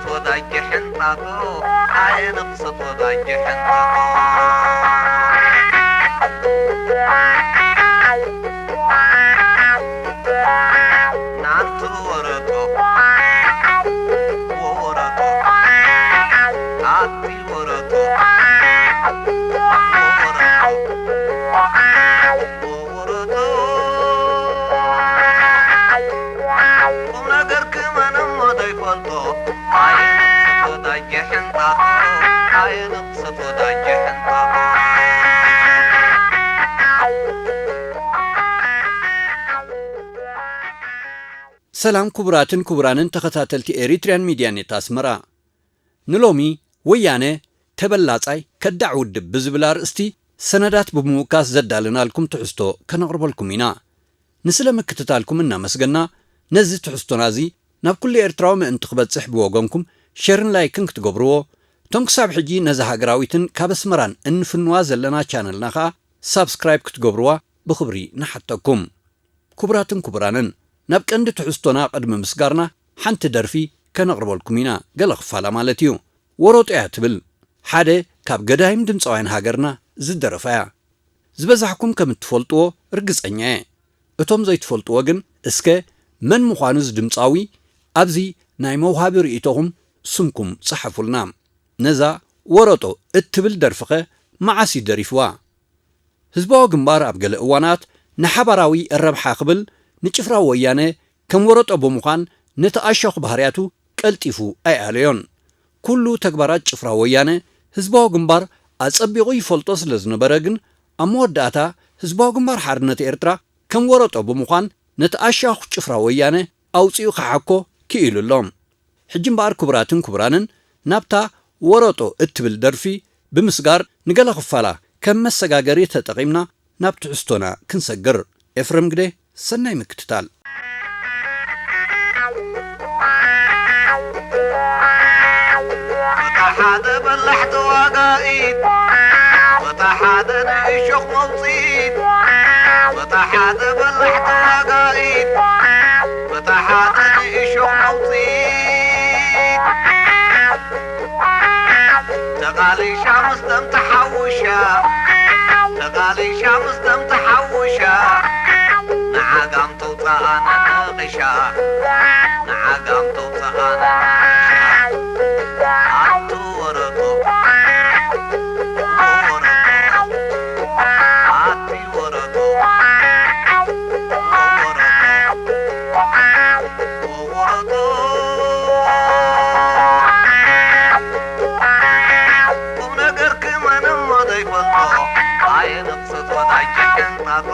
ወዳጅ ሕንጣጦ፣ ኣየ ንቕሰት ወዳጅ ሕንጣጦ። ናንቲ ወረጦ፣ ወረጦ፣ ኣቲ ወረጦ፣ ወረጦ። ቁም ነገርኪ መን እሞ ዘይፈልጦ፣ ኣየ ንቕሰት ወዳጅ ሕንጣጦ፣ ኣየ ንቕሰት ወዳጅ ሕንጣጦ። ሰላም ክቡራትን ክቡራንን ተኸታተልቲ ኤሪትሪያን ሚድያ ኔት ኣስመራ። ንሎሚ ወያነ ተበላጻይ ከዳዕ ውድብ ብዝብል ኣርእስቲ ሰነዳት ብምውካስ ዘዳለናልኩም ትሕዝቶ ከነቕርበልኩም ኢና። ንስለ ምክትታልኩም እናመስገና፣ ነዚ ትሕዝቶና እዚ ናብ ኩሉ ኤርትራዊ ምእንቲ ክበጽሕ ብወገንኩም ሸርን ላይክን ክትገብርዎ፣ እቶም ክሳብ ሕጂ ነዛ ሃገራዊትን ካብ ኣስመራን እንፍንዋ ዘለና ቻነልና ኸኣ ሳብስክራይብ ክትገብርዋ ብኽብሪ ንሓተኩም። ክቡራትን ክቡራንን፣ ናብ ቀንዲ ትሕዝቶና ቅድሚ ምስጋርና ሓንቲ ደርፊ ከነቕርበልኩም ኢና፣ ገለ ክፋላ ማለት እዩ። ወረጦ እያ ትብል፣ ሓደ ካብ ገዳይም ድምፃውያን ሃገርና ዝደረፋ እያ። ዝበዛሕኩም ከም እትፈልጥዎ ርግጸኛ እየ። እቶም ዘይትፈልጥዎ ግን እስከ መን ምዃኑ እዚ ድምፃዊ ኣብዚ ናይ መውሃቢ ርእይቶኹም ስምኩም ጸሓፉልና። ነዛ ወረጦ እትብል ደርፍኸ መዓስ እዩ ደሪፍዋ? ህዝባዊ ግንባር ኣብ ገለ እዋናት ንሓባራዊ ረብሓ ክብል ንጭፍራ ወያነ ከም ወረጦ ብምዃን ነቲ ኣሻኹ ባህርያቱ ቀልጢፉ ኣይኣለዮን። ኩሉ ተግባራት ጭፍራ ወያነ ህዝባዊ ግንባር ኣጸቢቑ ይፈልጦ ስለ ዝነበረ ግን ኣብ መወዳእታ ህዝባዊ ግንባር ሓርነት ኤርትራ ከም ወረጦ ብምዃን ነቲ ኣሻኹ ጭፍራ ወያነ ኣውጺኡ ክሓኮ ክኢሉ ኣሎ። ሕጂ እምበኣር ክቡራትን ክቡራንን ናብታ ወረጦ እትብል ደርፊ ብምስጋር ንገለ ክፋላ ከም መሰጋገሪ ተጠቒምና ናብ ትሕዝቶና ክንሰግር። ኤፍረም ግደ ሰናይ ምክትታል። በታ ሓደ በላሕ ተዋጋኢት፣ በታ ሓደ ንእሾኽ መውፅኢት፣ በታ ሓደ በላሕ ተዋጋኢት፣ በታ ሓደ ንእሾኽ መውፅኢት። ተቓሊሻ ምስ ደም ተሓውሻ፣ ተቓሊሻ ምስ ደም ተሓውሻ፣ ንዓጋም ተውፅኣና ነቒሻ፣ ንዓጋም ተውፅኣና ነቒሻ። ኣንቲ ወረጦ፣ ወረጦ፣ ኣቲ ወረጦ፣ ወረጦ። ቁም ነገርኪ መን እሞ ዘይፈልጦ፣ ኣየ ንቕሰት ወዳጅ ሕንጣጦ፣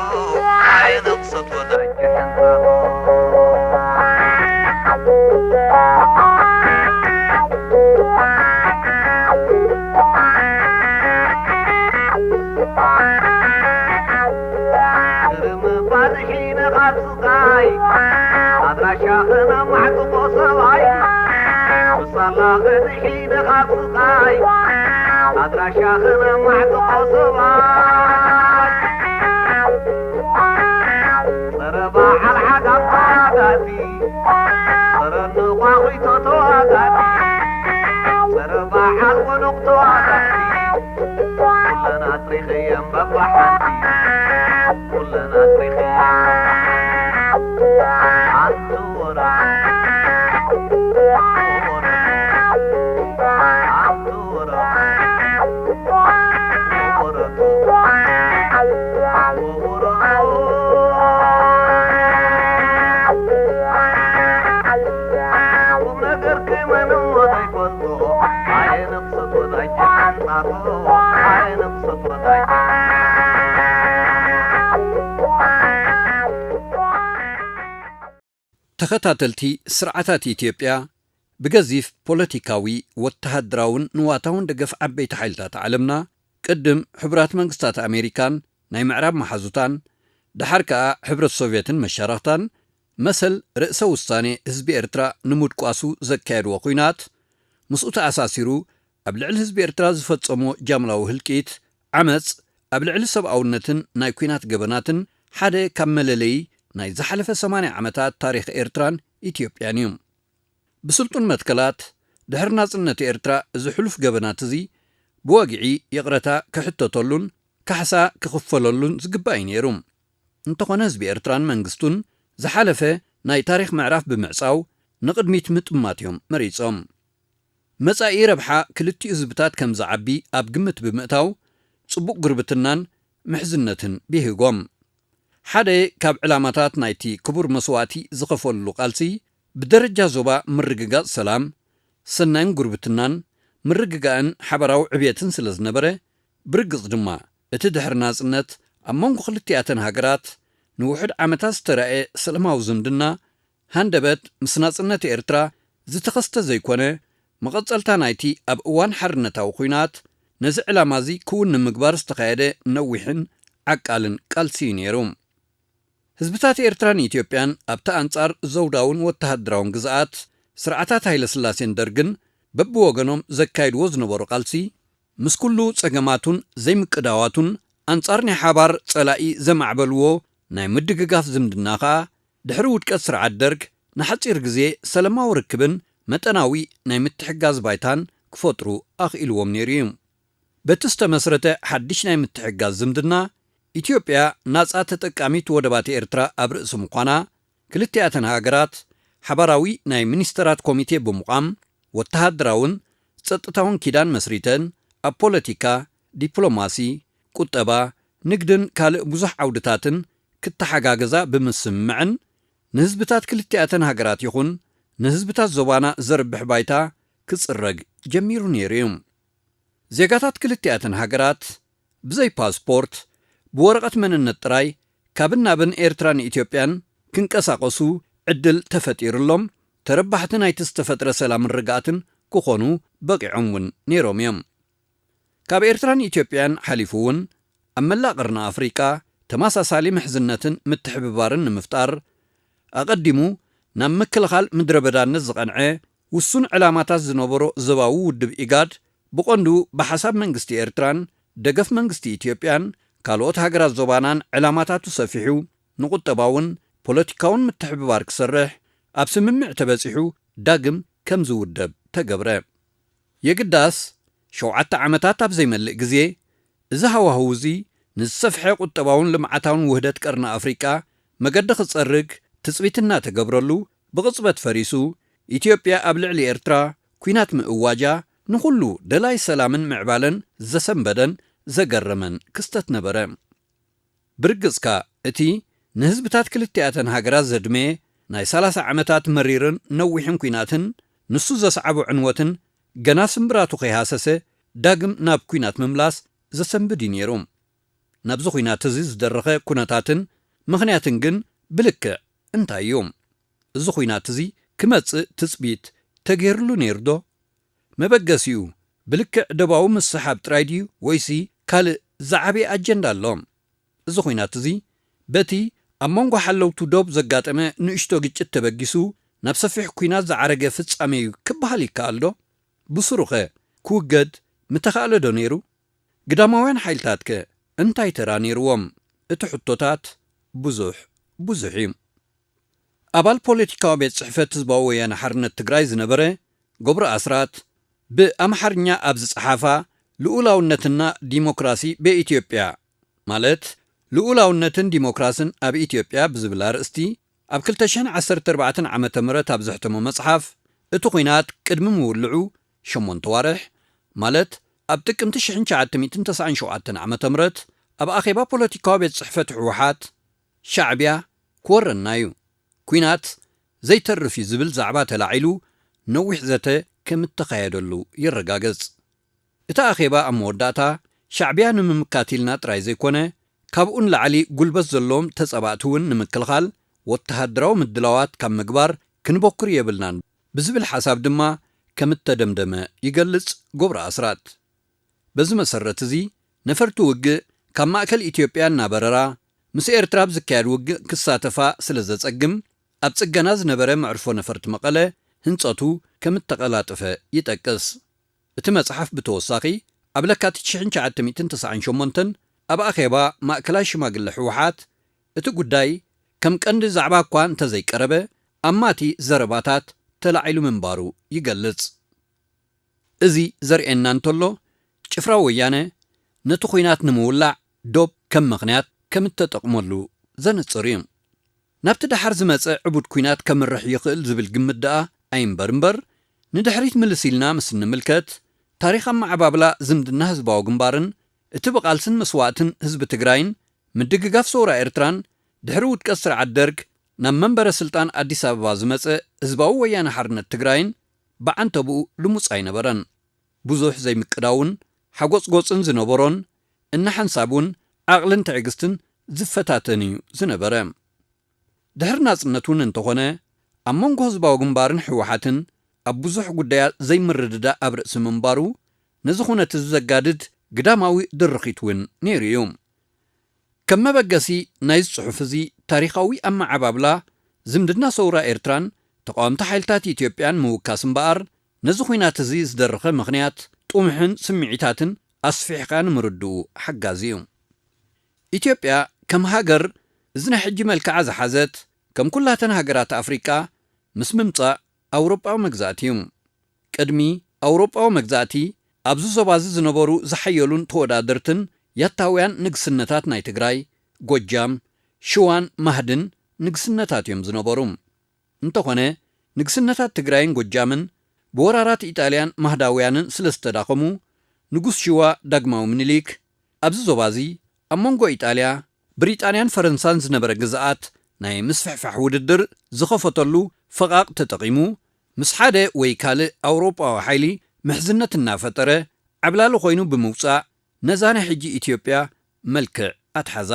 ኣየ ንቕሰት ወዳጅ ሕንጣጦ። ግርም ባዝሒ ነኻብ ስቓይ፣ ኣድራሻኽን ኣብ ማዕጥቖ ሰብኣይ። ምሳላ ኸድሒ ነኻብ ስቓይ፣ ኣድራሻኽን ኣብ ማዕጥቖ ሰብኣይ። ጸረ በዓል ዓጋም ተዋጋእቲ፣ ጸረ ንቋኺቶ ተዋጋእቲ፣ ጸረ በዓል ወኑቕ ተዋጋእቲ፣ ኩለን ኣጽሪኸየን በባሓንቲ፣ ኩለን ኣጽሪኸየን በባሓንቲ። ኣንቲ ወረ፣ ኣንቲ ወረ፣ ወረ፣ ወረ። ቁም ነገርኪ መን እሞ ዘይፈልጦ፣ ኣየ ንቕሰት ወዳጅ ሕንጣጦ፣ ኣየ ንቕሰት ወዳጅ። ተኸታተልቲ ስርዓታት ኢትዮጵያ ብገዚፍ ፖለቲካዊ፣ ወተሃደራውን ንዋታውን ደገፍ ዓበይቲ ሓይልታት ዓለምና፣ ቅድም ሕቡራት መንግስታት ኣሜሪካን ናይ ምዕራብ መሓዙታን፣ ደሓር ከኣ ሕብረት ሶቭየትን መሻርኽታን፣ መሰል ርእሰ ውሳኔ ህዝቢ ኤርትራ ንምድቋሱ ዘካየድዎ ኲናት፣ ምስኡ ተኣሳሲሩ ኣብ ልዕሊ ህዝቢ ኤርትራ ዝፈጸሞ ጃምላዊ ህልቂት፣ ዓመጽ፣ ኣብ ልዕሊ ሰብኣውነትን ናይ ኲናት ገበናትን ሓደ ካብ መለለዪ ናይ ዝሓለፈ ሰማንያ ዓመታት ታሪኽ ኤርትራን ኢትዮጵያን እዩ። ብስልጡን መትከላት፣ ድሕሪ ናጽነት ኤርትራ እዚ ሕሉፍ ገበናት እዚ ብወግዒ ይቕረታ ክሕተተሉን ካሕሳ ክኽፈለሉን ዝግባእ እዩ ነይሩ። እንተኾነ ህዝቢ ኤርትራን መንግስቱን ዝሓለፈ ናይ ታሪኽ ምዕራፍ ብምዕጻው ንቕድሚት ምጥማት እዮም መሪጾም። መጻኢ ረብሓ ክልቲኡ ህዝብታት ከም ዝዓቢ ኣብ ግምት ብምእታው ጽቡቕ ጉርብትናን ምሕዝነትን ብሂጎም። ሓደ ካብ ዕላማታት ናይቲ ክቡር መስዋእቲ ዝኸፈልሉ ቃልሲ ብደረጃ ዞባ ምርግጋጽ ሰላም፣ ሰናይን ጉርብትናን ምርግጋእን ሓበራዊ ዕብየትን ስለ ዝነበረ፣ ብርግጽ ድማ እቲ ድሕሪ ናጽነት ኣብ መንጎ ክልቲኣተን ሃገራት ንውሑድ ዓመታት ዝተራእየ ሰላማዊ ዝምድና ሃንደበት ምስ ናጽነት ኤርትራ ዝተኸስተ ዘይኮነ፣ መቐጸልታ ናይቲ ኣብ እዋን ሓርነታዊ ኲናት ነዚ ዕላማ እዚ ክውን ንምግባር ዝተኻየደ ነዊሕን ዓቃልን ቃልሲ እዩ ነይሩ። ህዝብታት ኤርትራን ኢትዮጵያን ኣብቲ ኣንጻር ዘውዳውን ወተሃደራውን ግዝኣት ስርዓታት ሃይለስላሴን ደርግን በብወገኖም ዘካይድዎ ዝነበሩ ቃልሲ፣ ምስ ኩሉ ጸገማቱን ዘይምቅዳዋቱን ኣንጻር ናይ ሓባር ጸላኢ ዘማዕበልዎ ናይ ምድግጋፍ ዝምድና ከኣ፣ ድሕሪ ውድቀት ስርዓት ደርግ ንሓጺር ግዜ ሰለማዊ ርክብን መጠናዊ ናይ ምትሕጋዝ ባይታን ክፈጥሩ ኣኽኢልዎም ነይሩ እዩ። በቲ ዝተመስረተ ሓድሽ ናይ ምትሕጋዝ ዝምድና፣ ኢትዮጵያ ናጻ ተጠቃሚት ወደባት ኤርትራ ኣብ ርእሲ ምዃና፣ ክልቲኣተን ሃገራት ሓባራዊ ናይ ሚኒስተራት ኮሚቴ ብምቋም፣ ወተሃደራውን ጸጥታውን ኪዳን መስሪተን፣ ኣብ ፖለቲካ፣ ዲፕሎማሲ፣ ቁጠባ፣ ንግድን ካልእ ብዙሕ ዓውድታትን ክተሓጋገዛ ብምስምምዐን፣ ንህዝብታት ክልቲኣተን ሃገራት ይኹን ንህዝብታት ዞባና ዘርብሕ ባይታ ክጽረግ ጀሚሩ ነይሩ እዩ። ዜጋታት ክልቲኣተን ሃገራት ብዘይ ፓስፖርት፣ ብወረቐት መንነት ጥራይ ካብን ናብን ኤርትራን ኢትዮጵያን ክንቀሳቐሱ ዕድል ተፈጢሩሎም፣ ተረባሕቲ ናይቲ ዝተፈጥረ ሰላምን ርግኣትን ክኾኑ በቒዖም እውን ነይሮም እዮም። ካብ ኤርትራን ኢትዮጵያን ሓሊፉ እውን ኣብ መላእ ቀርኒ ኣፍሪቃ ተመሳሳሊ ምሕዝነትን ምትሕብባርን ንምፍጣር፣ ኣቐዲሙ ናብ ምክልኻል ምድረ በዳነት ዝቐንዐ ውሱን ዕላማታት ዝነበሮ ዞባዊ ውድብ ኢጋድ፣ ብቐንዱ ብሓሳብ መንግስቲ ኤርትራን ደገፍ መንግስቲ ኢትዮጵያን ካልኦት ሃገራት ዞባናን ዕላማታቱ ሰፊሑ፣ ንቁጠባውን ፖለቲካውን ምትሕብባር ክሰርሕ ኣብ ስምምዕ ተበጺሑ፣ ዳግም ከም ዝውደብ ተገብረ። የግዳስ፣ ሸውዓተ ዓመታት ኣብ ዘይመልእ ግዜ፣ እዚ ሃዋህው እዚ ንዝሰፍሐ ቁጠባውን ልምዓታውን ውህደት ቀርኒ ኣፍሪቃ መገዲ ክጸርግ ትጽቢት እናተገብረሉ፣ ብቕጽበት ፈሪሱ፣ ኢትዮጵያ ኣብ ልዕሊ ኤርትራ ኲናት ምእዋጃ፣ ንኹሉ ደላይ ሰላምን ምዕባለን ዘሰንበደን ዘገረመን ክስተት ነበረ። ብርግጽካ፣ እቲ ንህዝብታት ክልቲኣተን ሃገራት ዘድመየ ናይ ሰላሳ ዓመታት መሪርን ነዊሕን ኲናትን፣ ንሱ ዘስዓቦ ዕንወትን፣ ገና ስምብራቱ ከይሃሰሰ ዳግም ናብ ኲናት ምምላስ ዘሰንብድ እዩ ነይሩ። ናብዚ ኲናት እዚ ዝደረኸ ኩነታትን ምኽንያትን ግን ብልክዕ እንታይ እዩ? እዚ ኲናት እዚ ክመጽእ ትጽቢት ተገይሩሉ ነይሩ ዶ? መበገሲኡ ብልክዕ ዶባዊ ምስሓብ ጥራይ ድዩ ወይሲ ካልእ ዝዓበየ ኣጀንዳ ኣሎ? እዚ ኲናት እዚ በቲ ኣብ መንጎ ሓለውቱ ዶብ ዘጋጠመ ንእሽቶ ግጭት ተበጊሱ ናብ ሰፊሕ ኲናት ዝዓረገ ፍጻሜ እዩ ክበሃል ይከኣል ዶ? ብስሩኸ ክውገድ ምተኻእለ ዶ ነይሩ? ግዳማውያን ሓይልታትከ እንታይ ተራ ነይርዎም? እቲ ሕቶታት ብዙሕ ብዙሕ እዩ። ኣባል ፖለቲካዊ ቤት ጽሕፈት ህዝባዊ ወያነ ሓርነት ትግራይ ዝነበረ ገብሩ ኣስራት፣ ብኣምሓርኛ ኣብ ዝጸሓፋ ልኡላውነትና ዲሞክራሲ በኢትዮጵያ፣ ማለት ልኡላውነትን ዲሞክራስን ኣብ ኢትዮጵያ ብዝብል ኣርእስቲ ኣብ ክልተ ሽሕን ዓሰርተ ኣርባዕተን ዓመተ ምህረት ኣብ ዘሕተሞ መጽሓፍ፣ እቲ ኲናት ቅድሚ ምውልዑ ሸሞንተ ዋርሕ፣ ማለት ኣብ ጥቅምቲ ሽሕን ትሽዓተ ሚእትን ተስዓን ሸውዓተን ዓመተ ምህረት ኣብ ኣኼባ ፖለቲካዊ ቤት ጽሕፈት ህወሓት፣ ሻዕብያ ክወረና እዩ፣ ኲናት ዘይተርፍ እዩ ዝብል ዛዕባ ተላዒሉ ነዊሕ ዘተ ከም እተኻየደሉ ይረጋገጽ። እቲ ኣኼባ ኣብ መወዳእታ ሻዕብያ ንምምካት ኢልና ጥራይ ዘይኮነ፣ ካብኡ ንላዕሊ ጉልበት ዘለዎም ተጻባእቲ እውን ንምክልኻል ወተሃደራዊ ምድላዋት ካብ ምግባር ክንበኩር የብልናን ብዝብል ሓሳብ ድማ ከም እተደምደመ ይገልጽ ገብሩ ኣስራት። በዚ መሰረት እዚ ነፈርቲ ውግእ ካብ ማእከል ኢትዮጵያ እናበረራ ምስ ኤርትራ ኣብ ዝካየድ ውግእ ክሳተፋ ስለ ዘጸግም፣ ኣብ ጽገና ዝነበረ መዕርፎ ነፈርቲ መቐለ ህንጸቱ ከም እተቐላጠፈ ይጠቅስ። እቲ መጽሓፍ ብተወሳኺ ኣብ ለካቲት ሽሕን ትሽዓተ ሚእትን ተስዓን ሸሞንተን ኣብ ኣኼባ ማእከላይ ሽማግለ ህወሓት እቲ ጉዳይ ከም ቀንዲ ዛዕባ እኳ እንተዘይቀረበ፣ ኣማቲ ዘረባታት ተላዒሉ ምንባሩ ይገልጽ። እዚ ዘርእየና እንተሎ፣ ጭፍራ ወያነ ነቲ ኲናት ንምውላዕ ዶብ ከም ምኽንያት ከም እተጠቕመሉ ዘነጽር እዩ። ናብቲ ደሓር ዝመጸ ዕቡድ ኲናት ከምርሕ ይኽእል ዝብል ግምት ደኣ ኣይንበር እምበር፣ ንድሕሪት ምልስ ኢልና ምስ እንምልከት፣ ታሪኽ ኣመዓባብላ ዝምድና ህዝባዊ ግንባርን እቲ ብቓልስን መስዋእትን ህዝቢ ትግራይን ምድግጋፍ ሰውራ ኤርትራን ድሕሪ ውድቀት ስርዓት ደርግ ናብ መንበረ ስልጣን ኣዲስ ኣበባ ዝመጸ ህዝባዊ ወያነ ሓርነት ትግራይን ብዓንተብኡ ልሙጽ ኣይነበረን። ብዙሕ ዘይምቅዳውን ሓጎጽጎጽን ዝነበሮን፣ እናሓንሳብ እውን ዓቕልን ትዕግስትን ዝፈታተን እዩ ዝነበረ። ድሕሪ ናጽነት እውን እንተኾነ፣ ኣብ መንጎ ህዝባዊ ግንባርን ህወሓትን ኣብ ብዙሕ ጉዳያት ዘይምርድዳእ ኣብ ርእሲ ምንባሩ፣ ነዚ ኩነት እዚ ዘጋድድ ግዳማዊ ድርኺት እውን ነይሩ እዩ። ከም መበገሲ ናይዚ ጽሑፍ እዚ፣ ታሪኻዊ ኣመዓባብላ ዝምድና ሰውራ ኤርትራን ተቓወምቲ ሓይልታት ኢትዮጵያን ምውካስ እምበኣር፣ ነዚ ኲናት እዚ ዝደረኸ ምኽንያት፣ ጥሙሕን ስምዒታትን ኣስፊሕካ ንምርድኡ ሓጋዚ እዩ። ኢትዮጵያ ከም ሃገር እዚ ናይ ሕጂ መልክዓ ዝሓዘት፣ ከም ኩላተን ሃገራት ኣፍሪቃ፣ ምስ ምምጻእ ኣውሮጳዊ መግዛእቲ እዩ። ቅድሚ ኣውሮጳዊ መግዛእቲ፣ ኣብዚ ዞባ እዚ ዝነበሩ ዝሓየሉን ተወዳደርትን ያታውያን ንግስነታት ናይ ትግራይ፣ ጎጃም፣ ሽዋን ማህድን ንግስነታት እዮም ዝነበሩ። እንተኾነ፣ ንግስነታት ትግራይን ጎጃምን ብወራራት ኢጣልያን ማህዳውያንን ስለ ዝተዳኸሙ፣ ንጉስ ሽዋ ዳግማዊ ምኒልክ ኣብዚ ዞባ እዚ ኣብ መንጎ ኢጣልያ፣ ብሪጣንያን ፈረንሳን ዝነበረ ግዝኣት ናይ ምስፍሕፋሕ ውድድር ዝኸፈተሉ ፈቓቕ ተጠቒሙ፣ ምስ ሓደ ወይ ካልእ ኣውሮጳዊ ሓይሊ ምሕዝነት እናፈጠረ ዓብላሊ ኮይኑ ብምውጻእ፣ ነዛ ናይ ሕጂ ኢትዮጵያ መልክዕ ኣትሓዛ።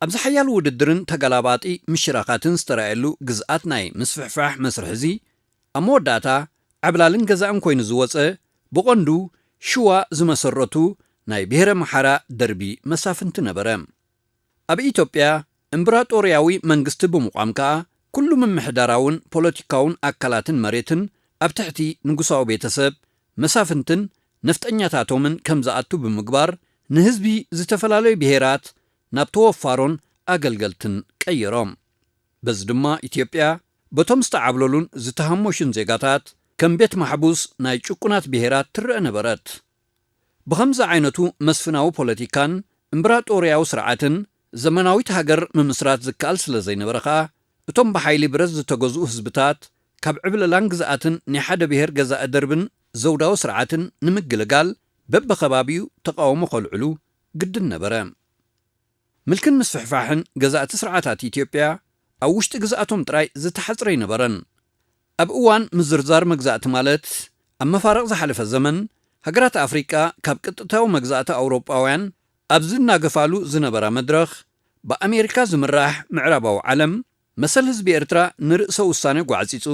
ኣብዚ ሓያል ውድድርን ተገላባጢ ምሽራኻትን ዝተራእየሉ ግዝኣት ናይ ምስፍሕፋሕ መስርሕ እዚ፣ ኣብ መወዳእታ ዓብላልን ገዛእን ኮይኑ ዝወጸ፣ ብቐንዱ ሽዋ ዝመሰረቱ ናይ ብሄረ ኣምሓራ ደርቢ መሳፍንቲ ነበረ። ኣብ ኢትዮጵያ እምብራጦርያዊ መንግስቲ ብምቋም ከኣ፣ ኩሉ ምምሕዳራውን ፖለቲካውን ኣካላትን መሬትን ኣብ ትሕቲ ንጉሳዊ ቤተሰብ፣ መሳፍንትን ነፍጠኛታቶምን ከም ዝኣቱ ብምግባር፣ ንህዝቢ ዝተፈላለዩ ብሄራት ናብ ተወፋሮን ኣገልገልትን ቀይሮም። በዚ ድማ ኢትዮጵያ በቶም ዝተዓብለሉን ዝተሃሞሹን ዜጋታት ከም ቤት ማሕቡስ ናይ ጭቁናት ብሄራት ትረአ ነበረት። ብኸምዚ ዓይነቱ መስፍናዊ ፖለቲካን እምብራጦርያዊ ስርዓትን ዘመናዊት ሃገር ምምስራት ዝከኣል ስለ ዘይነበረ ኸኣ፣ እቶም ብሓይሊ ብረት ዝተገዝኡ ህዝብታት ካብ ዕብለላን ግዝኣትን ናይ ሓደ ብሄር ገዛኢ ደርብን ዘውዳዊ ስርዓትን ንምግልጋል በብኸባቢኡ ተቓውሞ ከልዕሉ ግድን ነበረ። ምልክን ምስፍሕፋሕን ገዛእቲ ስርዓታት ኢትዮጵያ ኣብ ውሽጢ ግዝኣቶም ጥራይ ዝተሓጽረ ኣይነበረን። ኣብ እዋን ምዝርዛር መግዛእቲ፣ ማለት ኣብ መፋርቕ ዝሓለፈ ዘመን፣ ሃገራት ኣፍሪቃ ካብ ቅጥታዊ መግዛእቲ ኣውሮጳውያን ኣብ ዝናገፋሉ ዝነበራ መድረኽ፣ ብኣሜሪካ ዝምራሕ ምዕራባዊ ዓለም፣ መሰል ህዝቢ ኤርትራ ንርእሰ ውሳነ ጓዕጺጹ፣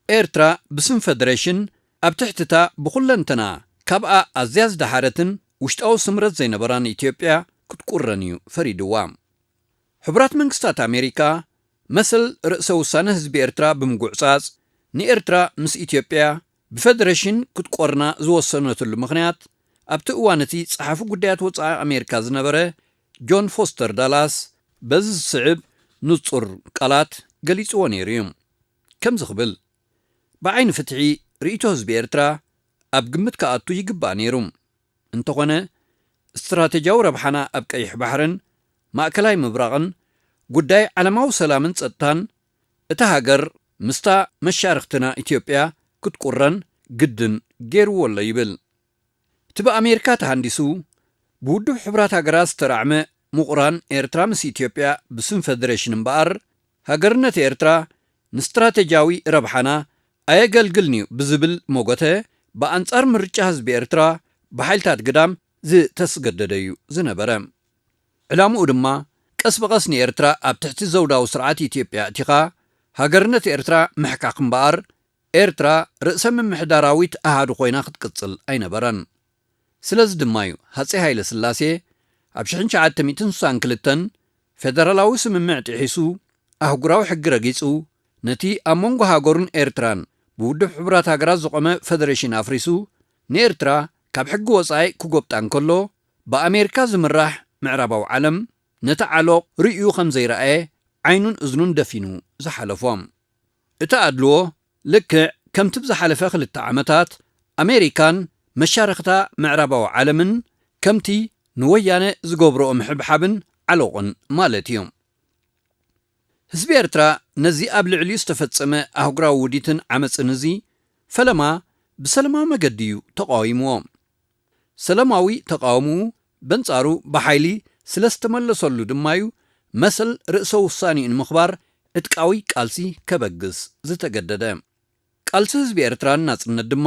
ኤርትራ ብስም ፈደሬሽን ኣብ ትሕቲ እታ ብኹለንተና ካብኣ ኣዝያ ዝደሓረትን ውሽጣዊ ስምረት ዘይነበራን ኢትዮጵያ ክትቁረን እዩ ፈሪድዋ። ሕቡራት መንግስታት ኣሜሪካ መሰል ርእሰ ውሳነ ህዝቢ ኤርትራ ብምጉዕጻጽ፣ ንኤርትራ ምስ ኢትዮጵያ ብፈደሬሽን ክትቆርና ዝወሰነትሉ ምኽንያት፣ ኣብቲ እዋን እቲ ጸሓፊ ጉዳያት ወጻኢ ኣሜሪካ ዝነበረ ጆን ፎስተር ዳላስ በዚ ዝስዕብ ንጹር ቃላት ገሊጽዎ ነይሩ እዩ። ከምዚ ክብል፣ ብዓይኒ ፍትሒ ርእይቶ ህዝቢ ኤርትራ ኣብ ግምት ክኣቱ ይግባእ ነይሩ። እንተኾነ፣ ስትራተጂያዊ ረብሓና ኣብ ቀይሕ ባሕርን ማእከላይ ምብራቕን፣ ጉዳይ ዓለማዊ ሰላምን ጸጥታን እታ ሃገር ምስታ መሻርኽትና ኢትዮጵያ ክትቁረን ግድን ገይርዎ ኣሎ ይብል። እቲ ብኣሜሪካ ተሃንዲሱ፣ ብውድብ ሕቡራት ሃገራት ዝተራዕመ ምቑራን ኤርትራ ምስ ኢትዮጵያ ብስም ፈደሬሽን እምበኣር፣ ሃገርነት ኤርትራ ንስትራተጂያዊ ረብሓና ኣየገልግልን እዩ ብዝብል መጎተ፣ ብኣንጻር ምርጫ ህዝቢ ኤርትራ ብሓይልታት ግዳም ዝተስገደደ እዩ ዝነበረ። ዕላምኡ ድማ፣ ቀስ ብቐስ ንኤርትራ ኣብ ትሕቲ ዘውዳዊ ስርዓት ኢትዮጵያ ኣእቲኻ፣ ሃገርነት ኤርትራ ምሕካኽ እምበኣር፣ ኤርትራ ርእሰ ምምሕዳራዊት ኣሃዱ ኮይና ክትቅጽል ኣይነበረን። ስለዚ ድማ እዩ ሃጸይ ሃይለ ስላሴ ኣብ ሽሕን ትሽዓተ ሚእትን ስሳን ክልተን ፌደራላዊ ስምምዕ ጥሒሱ፣ ኣህጉራዊ ሕጊ ረጊጹ፣ ነቲ ኣብ መንጎ ሃገሩን ኤርትራን ብውድብ ሕቡራት ሃገራት ዝቖመ ፈደሬሽን ኣፍሪሱ፣ ንኤርትራ ካብ ሕጊ ወጻኢ ክጎብጣ እንከሎ፣ ብኣሜሪካ ዝምራሕ ምዕራባዊ ዓለም ነቲ ዓሎቕ ርእዩ ከም ዘይረኣየ ዓይኑን እዝኑን ደፊኑ ዝሓለፎ። እቲ ኣድልዎ ልክዕ ከምቲ ብዝሓለፈ ክልተ ዓመታት ኣሜሪካን መሻርኽታ ምዕራባዊ ዓለምን ከምቲ ንወያነ ዝገብርኦ ምሕብሓብን ዓሎቕን ማለት እዩ። ህዝቢ ኤርትራ ነዚ ኣብ ልዕሊኡ ዝተፈጸመ ኣህጉራዊ ውዲትን ዓመጽን እዚ ፈለማ ብሰለማዊ መገዲ እዩ ተቃዊምዎ። ሰለማዊ ተቃውምኡ በንጻሩ ብሓይሊ ስለ ዝተመለሰሉ ድማ እዩ መሰል ርእሰ ውሳኔኡ ንምኽባር ዕጥቃዊ ቃልሲ ከበግስ ዝተገደደ። ቃልሲ ህዝቢ ኤርትራን ናጽነት ድማ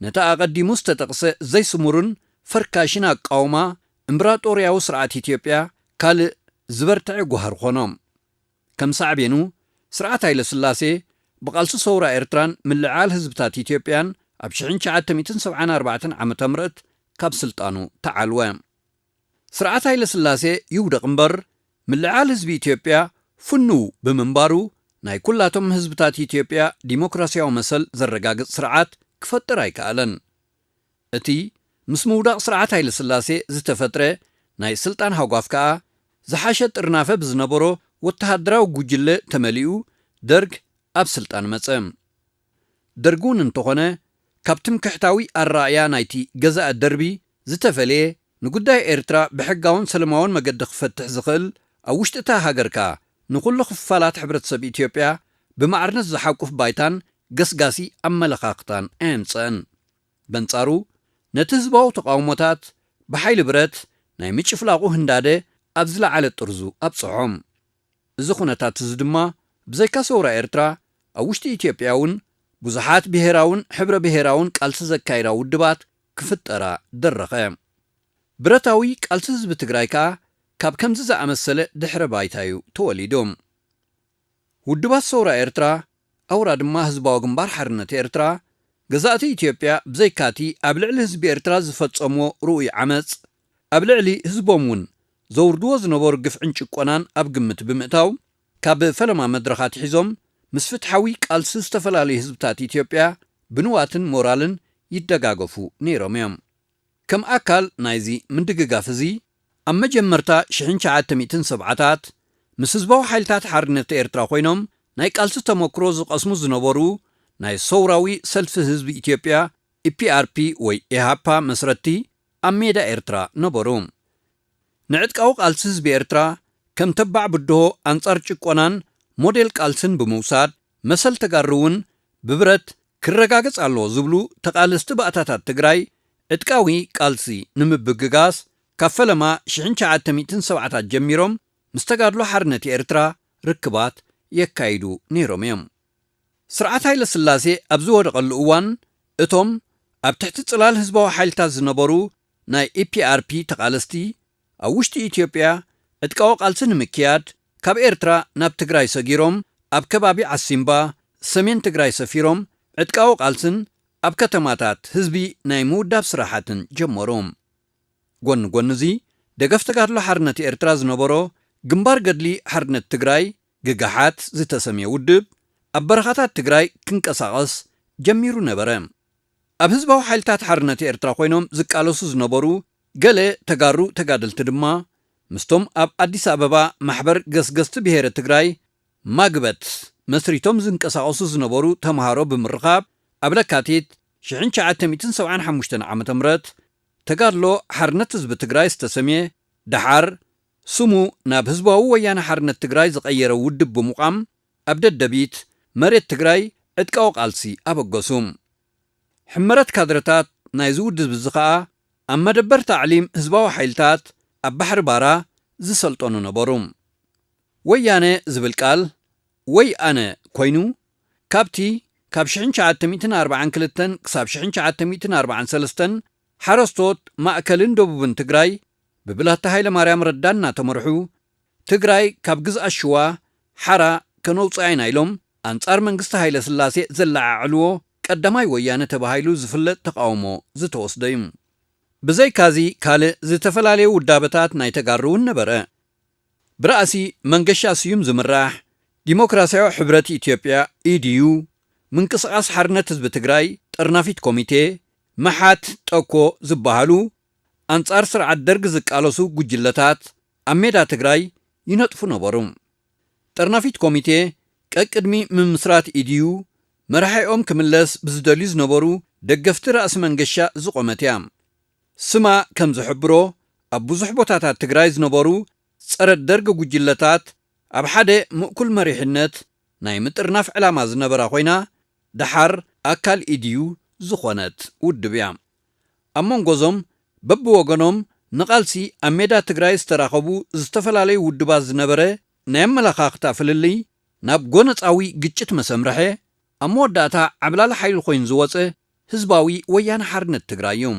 ነቲ ኣቐዲሙ ዝተጠቕሰ ዘይስሙርን ፈርካሽን ኣቃውማ እምብራጦርያዊ ስርዓት ኢትዮጵያ ካልእ ዝበርትዐ ጓህር ኾኖ። ከም ሳዕቤኑ፣ ስርዓት ሃይለ ስላሴ ብቓልሲ ሰውራ ኤርትራን ምልዕዓል ህዝብታት ኢትዮጵያን ኣብ ሽሕን ትሽዓተ ሚእትን ሰብዓን ኣርባዕተን ዓመተ ምህረት ካብ ስልጣኑ ተዓልወ። ስርዓት ሃይለ ስላሴ ይውደቕ እምበር፣ ምልዕዓል ህዝቢ ኢትዮጵያ ፍኑው ብምንባሩ፣ ናይ ኩላቶም ህዝብታት ኢትዮጵያ ዲሞክራሲያዊ መሰል ዘረጋግጽ ስርዓት ክፈጥር ኣይከኣለን። እቲ ምስ ምውዳቕ ስርዓት ሃይለ ስላሴ ዝተፈጥረ ናይ ስልጣን ሃጓፍ ከኣ፣ ዝሓሸ ጥርናፈ ብዝነበሮ ወተሃደራዊ ጉጅለ ተመሊኡ ደርግ ኣብ ስልጣን መጸ። ደርግ እውን እንተኾነ፣ ካብ ትምክሕታዊ ኣረኣእያ ናይቲ ገዛኢ ደርቢ ዝተፈልየ፣ ንጉዳይ ኤርትራ ብሕጋውን ሰለማውን መገዲ ክፈትሕ ዝኽእል፣ ኣብ ውሽጢ እታ ሃገር ከኣ ንኹሉ ክፋላት ሕብረተሰብ ኢትዮጵያ ብማዕርነት ዝሓቁፍ ባይታን ገስጋሲ ኣመለኻኽታን ኣየምጸአን። በንጻሩ፣ ነቲ ህዝባዊ ተቓውሞታት ብሓይሊ ብረት ናይ ምጭፍላቑ ህንዳደ ኣብ ዝለዓለ ጥርዙ ኣብጽሖ። እዚ ኩነታት እዚ ድማ፣ ብዘይካ ሰውራ ኤርትራ፣ ኣብ ውሽጢ ኢትዮጵያ እውን ብዙሓት ብሄራውን ሕብረ ብሄራውን ቃልሲ ዘካይዳ ውድባት ክፍጠራ ደረኸ። ብረታዊ ቃልሲ ህዝቢ ትግራይ ከኣ ካብ ከምዚ ዝኣመሰለ ድሕረ ባይታ እዩ ተወሊዱ። ውድባት ሰውራ ኤርትራ፣ ኣውራ ድማ ህዝባዊ ግንባር ሓርነት ኤርትራ፣ ገዛእቲ ኢትዮጵያ ብዘይካቲ ኣብ ልዕሊ ህዝቢ ኤርትራ ዝፈጸምዎ ርኡይ ዓመጽ፣ ኣብ ልዕሊ ህዝቦም እውን ዘውርድዎ ዝነበሩ ግፍዕን ጭቆናን ኣብ ግምት ብምእታው፣ ካብ ፈለማ መድረኽ ኣትሒዞም ምስ ፍትሓዊ ቃልሲ ዝተፈላለዩ ህዝብታት ኢትዮጵያ ብንዋትን ሞራልን ይደጋገፉ ነይሮም እዮም። ከም ኣካል ናይዚ ምድግጋፍ እዚ፣ ኣብ መጀመርታ ሽሕን ትሽዓተ ሚእትን ሰብዓታት ምስ ህዝባዊ ሓይልታት ሓርነት ኤርትራ ኮይኖም ናይ ቃልሲ ተመክሮ ዝቐስሙ ዝነበሩ ናይ ሰውራዊ ሰልፊ ህዝቢ ኢትዮጵያ፣ ኢ ፒ ኣር ፒ ወይ ኢሃፓ መስረትቲ ኣብ ሜዳ ኤርትራ ነበሩ። ንዕጥቃዊ ቃልሲ ህዝቢ ኤርትራ ከም ተባዕ ብድሆ ኣንጻር ጭቆናን ሞዴል ቃልስን ብምውሳድ፣ መሰል ተጋሩ እውን ብብረት ክረጋገጽ ኣለዎ ዝብሉ ተቓለስቲ ባእታታት ትግራይ፣ ዕጥቃዊ ቃልሲ ንምብግጋስ ካብ ፈለማ ሽሕን ትሽዓተ ሚእትን ሰብዓታት ጀሚሮም ምስ ተጋድሎ ሓርነት ኤርትራ ርክባት የካይዱ ነይሮም እዮም። ስርዓት ሃይለ ስላሴ ኣብ ዝወደቐሉ እዋን፣ እቶም ኣብ ትሕቲ ጽላል ህዝባዊ ሓይልታት ዝነበሩ ናይ ኢ ፒ ኣር ፒ ተቓለስቲ፣ ኣብ ውሽጢ ኢትዮጵያ ዕጥቃዊ ቃልሲ ንምክያድ ካብ ኤርትራ ናብ ትግራይ ሰጊሮም፣ ኣብ ከባቢ ዓሲምባ፣ ሰሜን ትግራይ ሰፊሮም፣ ዕጥቃዊ ቃልስን ኣብ ከተማታት ህዝቢ ናይ ምውዳብ ስራሓትን ጀመሩ። ጎኒ ጎኒ እዚ፣ ደገፍ ተጋድሎ ሓርነት ኤርትራ ዝነበሮ ግንባር ገድሊ ሓርነት ትግራይ፣ ግግሓት ዝተሰምየ ውድብ፣ ኣብ በረኻታት ትግራይ ክንቀሳቐስ ጀሚሩ ነበረ። ኣብ ህዝባዊ ሓይልታት ሓርነት ኤርትራ ኮይኖም ዝቃለሱ ዝነበሩ ገለ ተጋሩ ተጋደልቲ ድማ፣ ምስቶም ኣብ ኣዲስ ኣበባ ማሕበር ገስገስቲ ብሄረ ትግራይ፣ ማግበት፣ መስሪቶም ዝንቀሳቐሱ ዝነበሩ ተምሃሮ ብምርኻብ፣ ኣብ ለካቲት ሽሕን ትሽዓተ ሚእትን ሰብዓን ሓሙሽተን ዓመተ ምህረት ተጋድሎ ሓርነት ህዝቢ ትግራይ ዝተሰምየ፣ ደሓር ስሙ ናብ ህዝባዊ ወያነ ሓርነት ትግራይ ዝቐየረ ውድብ ብምቋም፣ ኣብ ደደቢት መሬት ትግራይ ዕጥቃዊ ቃልሲ ኣበገሱ። ሕመረት ካድረታት ናይዚ ውድብ እዚ ኸኣ፣ ኣብ መደበር ታዕሊም ህዝባዊ ሓይልታት ኣብ ባሕሪ ባራ ዝሰልጠኑ ነበሩ። ወያነ ዝብል ቃል፣ ወይ ኣነ፣ ኮይኑ፣ ካብቲ ካብ ሽሕን ትሽዓተ ሚእትን ኣርባዓን ክልተን ክሳብ ሽሕን ትሽዓተ ሚእትን ኣርባዓን ሰለስተን ሓረስቶት ማእከልን ደቡብን ትግራይ ብብላታ ሃይለማርያም ረዳ እናተመርሑ፣ ትግራይ ካብ ግዝኣት ሽዋ ሓራ ከነውፅኣ ኢና ኢሎም ኣንጻር መንግስቲ ሃይለ ስላሴ ዘለዓዕልዎ ቀዳማይ ወያነ ተባሂሉ ዝፍለጥ ተቃውሞ ዝተወስደ እዩ። ብዘይካዚ ካልእ ዝተፈላለየ ውዳበታት ናይ ተጋሩ እውን ነበረ። ብራእሲ መንገሻ ስዩም ዝምራሕ ዲሞክራሲያዊ ሕብረት ኢትዮጵያ፣ ኢ ዲ ዩ፣ ምንቅስቓስ ሓርነት ህዝቢ ትግራይ፣ ጠርናፊት ኮሚቴ፣ መሓት፣ ጠኮ ዝበሃሉ ኣንጻር ስርዓት ደርግ ዝቃለሱ ጉጅለታት ኣብ ሜዳ ትግራይ ይነጥፉ ነበሩ። ጠርናፊት ኮሚቴ ቀቅድሚ ምምስራት ኢ ዲ ዩ መራሒኦም ክምለስ ብዝደልዩ ዝነበሩ ደገፍቲ ራእሲ መንገሻ ዝቖመት እያ። ስማ ከም ዝሕብሮ፣ ኣብ ብዙሕ ቦታታት ትግራይ ዝነበሩ ጸረ ደርግ ጉጅለታት ኣብ ሓደ ምእኩል መሪሕነት ናይ ምጥርናፍ ዕላማ ዝነበራ ኮይና፣ ደሓር ኣካል ኢድዩ ዝኾነት ውድብ እያ። ኣብ መንጎዞም በብወገኖም ንቓልሲ ኣብ ሜዳ ትግራይ ዝተራኸቡ ዝተፈላለዩ ውድባት ዝነበረ ናይ ኣመለኻኽታ ፍልልይ ናብ ጎነጻዊ ግጭት መሰምርሐ፣ ኣብ መወዳእታ ዓብላሊ ሓይሊ ኮይኑ ዝወጸ ህዝባዊ ወያነ ሓርነት ትግራይ እዩ።